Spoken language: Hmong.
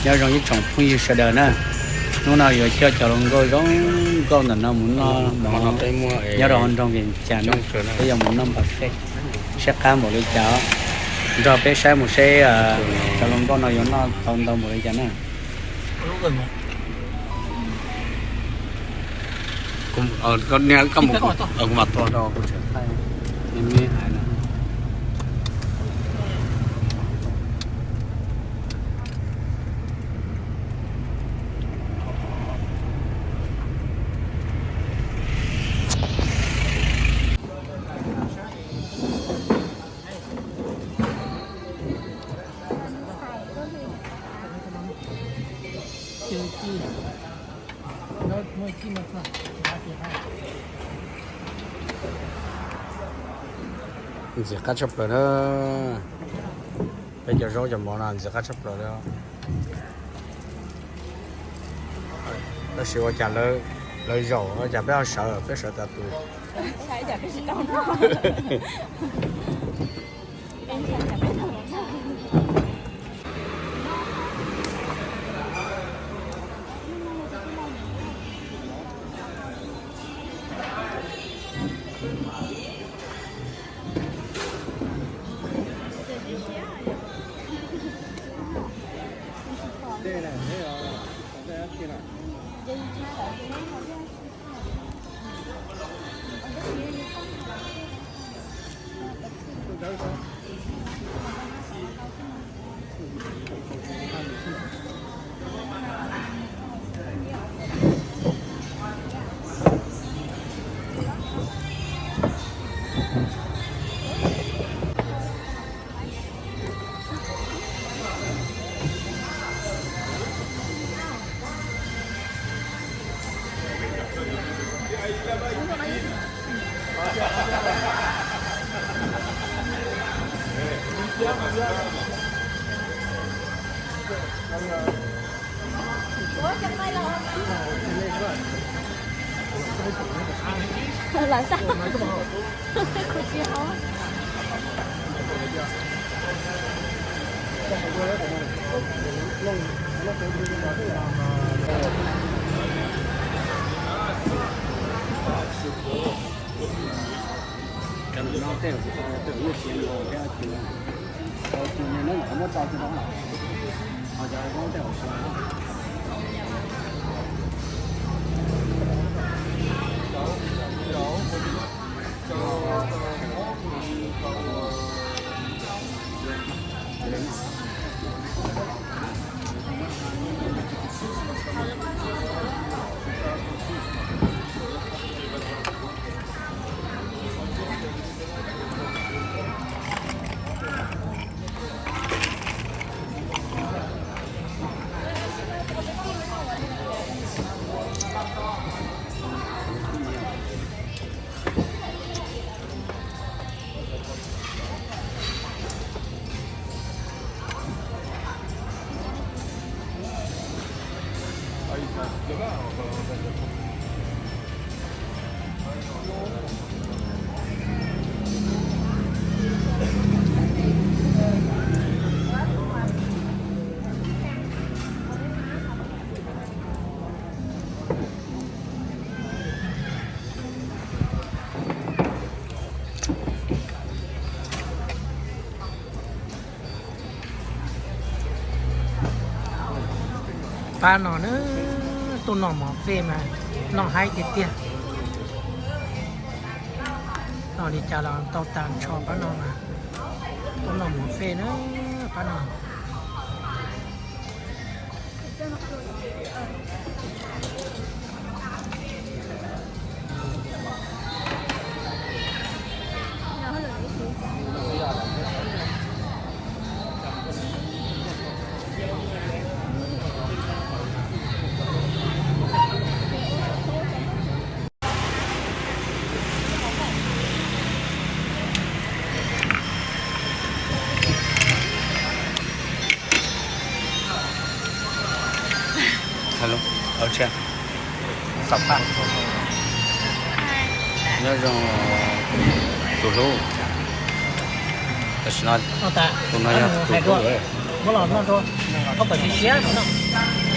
Nyob zoo ib tsoom phooj ywg sawv daws na, hnub no yuav coj cov hluas nkauj zoo nkauj ntawm no mus noj mov nyob rau hauv nroog Vias Cas na, peb yuav mus noj buffet, saib qab npaum li cas, nrog peb saib mus seb cov hluas nkauj no yuav noj tau ntau npaum li cas na. Ntxim qab tshaj plaws na. Peb cov zaub cov mov no ntxim qab tshaj plaws li. Tab sis ua cas lawv zaum ua cas peb ho sawv, peb sawv tas tus. Lam xaj kuv tsis hov. Pab no na, tuaj noj mov fej mas noj haib tiag tiag. Noj li cas los tau tag nrho pab no mas. Tuaj noj mov fej na, pab no. Hello, ua tsaug, xam phaj. Nyob zoo tus hlub. Tam sim no tus no yog tus hlub lawm. Muab los noj rau, thauj kom siav siav noj.